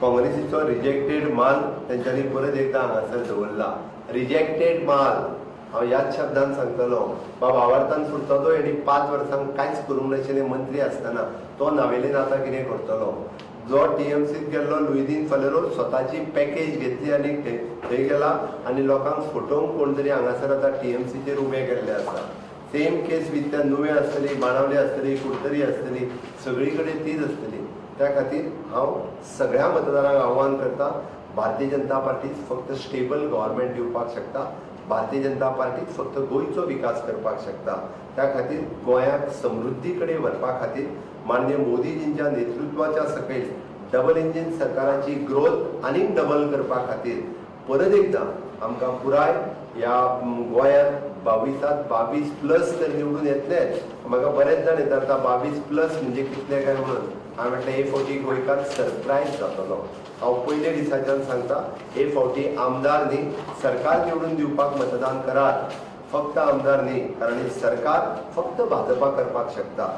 काँग्रेसीचो rejected माल तेंच्यांनी परत एकदां हांगासर दवरला. रिजेक्टेड माल, हांव ह्याच शब्दान सांगतलो. बाब आवार्तान फुरतलो, हेणी 5 वर्सांक कांयच करूंक नाशिल्लें मंत्री आसतना, तो नावेलीन आतां कितें करतलो? जो टीएमसीत गेल्लो लुईदीन फालेरो स्वताची पॅकेज घेतली आनी थंय गेला आनी लोकांक फटोवंक कोण तरी हांगासर आतां टीएमसीचेर उबे केल्ले आसा. सेम केस वीथ त्या नुवें आसतली, बाणावली आसतली, कुडतरी आसतली, सगळी कडेन तीच आसतली. त्या खातीर हांव सगळ्या मतदारांक आव्हान करता, भारतीय जनता पार्टी फक्त स्टेबल गव्हर्मेंट दिवपाक शकता, भारतीय जनता पार्टी फक्त गोंयचो विकास करपाक शकता. त्या खातीर गोंयाक समृद्धी कडेन व्हरपा खातीर माननीय मोदीजींच्या नेतृत्वाच्या सकयल डबल इंजीन सरकाराची ग्रोथ आनीक डबल करपा खातीर परत एकदां आमकां पुराय ह्या गोंयांत 22त 22 प्लस तर निवडून येतलेच. म्हाका बरेच जाण विचारता, 22 प्लस म्हणजे कितले काय म्हणून. हांवें म्हटलें, हे फावटी गोंयकार सरप्रायज जातलो. हांव पयले दिसाच्यान सांगता, हे फावटी आमदार न्ही, सरकार निवडून दिवपाक मतदान करात. फक्त आमदार न्ही, कारण हे सरकार फक्त भाजपा करपाक शकता.